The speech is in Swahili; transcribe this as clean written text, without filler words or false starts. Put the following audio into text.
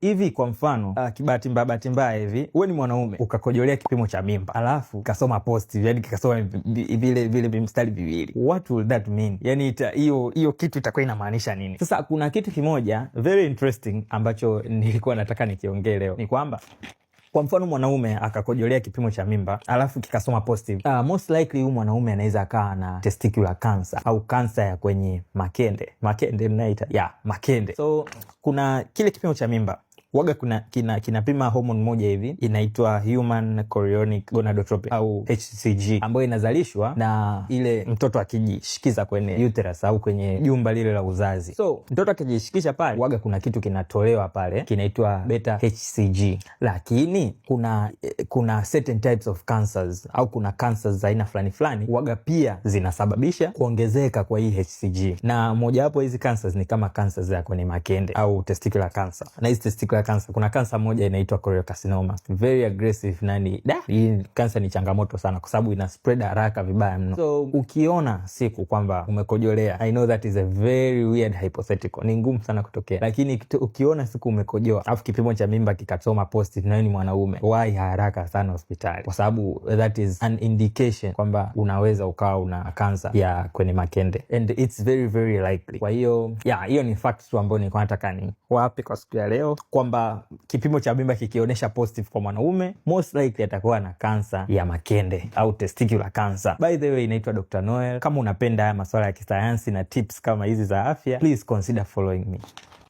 Hivi kwa mfano, kibahati mbaya, bahati mbaya hivi wewe ni mwanaume ukakojolea kipimo cha mimba alafu kikasoma positive, yani kikasoma vile vile vimstari viwili, what will that mean? Yani hiyo hiyo kitu itakuwa inamaanisha nini? Sasa kuna kitu kimoja very interesting ambacho nilikuwa nataka nikiongee leo, ni kwamba kwa mfano mwanaume akakojolea kipimo cha mimba alafu kikasoma positive, most likely huyu mwanaume anaweza akawa na testicular cancer au kansa ya kwenye makende, makende mnaita ya makende. So kuna kile kipimo cha mimba waga kuna kinapima hormone moja hivi inaitwa human chorionic gonadotropin au HCG, ambayo inazalishwa na ile mtoto akijishikiza kwenye uterus au kwenye jumba lile la uzazi. So mtoto akijishikisha pale, waga kuna kitu kinatolewa pale kinaitwa beta HCG, lakini kuna certain types of cancers au kuna cancers za aina fulani fulani waga pia zinasababisha kuongezeka kwa hii HCG, na mojawapo hizi cancers ni kama cancers ya kwenye makende au testicular cancer. Na hizi testicular cancer, kuna kansa moja inaitwa choriocarcinoma, very aggressive, nani da, hii kansa ni changamoto sana kwa sababu ina spread haraka vibaya mno. So ukiona siku kwamba umekojolea, I know that is a very weird hypothetical, ni ngumu sana kutokea, lakini ukiona siku umekojoa alafu kipimo cha mimba kikasoma positive na wewe ni mwanaume, wahi haraka sana hospitali, kwa sababu that is an indication kwamba unaweza ukawa una kansa ya kwenye makende and it's very very likely. Kwa hiyo yeah, hiyo ni fact tu ambayo nilikuwa nataka niwape kwa siku ya leo, kwamba kipimo cha mimba kikionyesha positive kwa mwanaume, most likely atakuwa na kansa ya makende au testicular cancer. By the way, inaitwa Dr. Noel. Kama unapenda haya masuala ya kisayansi na tips kama hizi za afya, please consider following me.